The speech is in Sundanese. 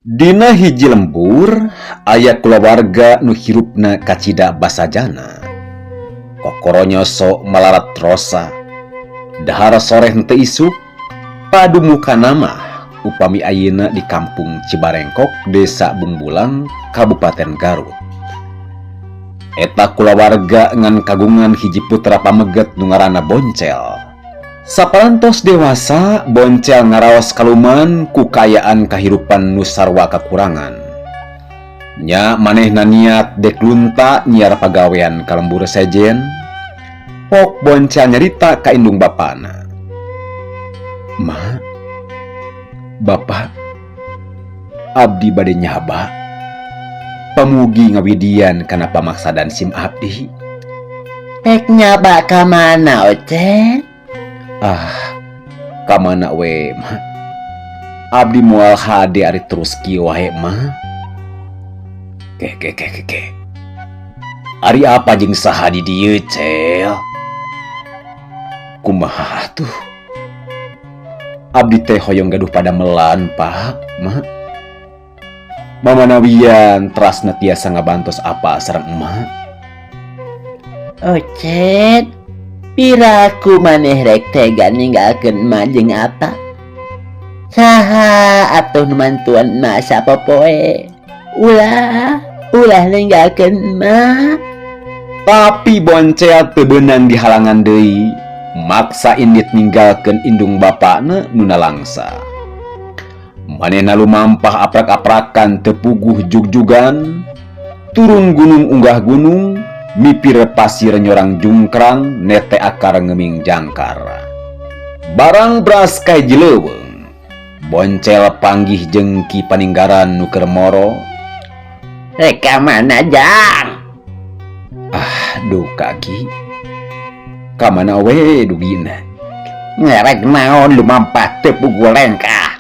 Dina hiji lembur aya kulawarga nu hirupna kacida basajana. Kokoronyoso malarat rosa. Dahar sore henteu isuk, padumukanna mah upami ayeuna di Kampung Cibarengkok, Desa Bungbulang, Kabupaten Garut. Eta kulawarga ngan kagungan hiji putra pameget nu ngaranna Boncel. Saparantos dewasa, Boncel ngaraos kaluman ku kaayaan kahirupan nu sarua kakurangan. Nya manehna niat dek lunta nyiar pagawean ka lembur sejen. Pok Boncel nyarita ka indung bapana. Ma, Bapak, abdi bade nyaba. Pamugi ngawidian kana pamaksadan sim abdi. Rek nyaba ka mana, Ocen? Ah, ka mana we, Ma? Abdi moal hade ari terus kieu wae, Ma. Ke ke ke ke ke. Ari apa jeung saha di dieu, Cel? Kumaha atuh? Abdi teh hoyong gaduh padamelan, Pak, Ma. Mamanawian terasna tiasa ngabantos apa sareng emak. Ocen, piraku maneh rek tega ninggalkeun emak jeung apa? Saha atuh nu mantuan emak sapopoe? Ulah, ulah ninggalkeun emak. Tapi Boncel teu beunang dihalangan deui, maksa indit ninggalkeun indung bapana nu nalangsa. Manehna lumampah aprak-aprakan teu puguh jugjugan, turun gunung unggah gunung, mipir pasir nyorang jungkrang, nete akar ngeming jangkar. Barang bras ka hiji leuweung, Boncel panggih jeung Ki Paninggaran nu keur moro. Rek ka mana, Jang? Ah, duka Ki. Ka mana we dugina? Ngerek naon lumampah teu puguh lengkah?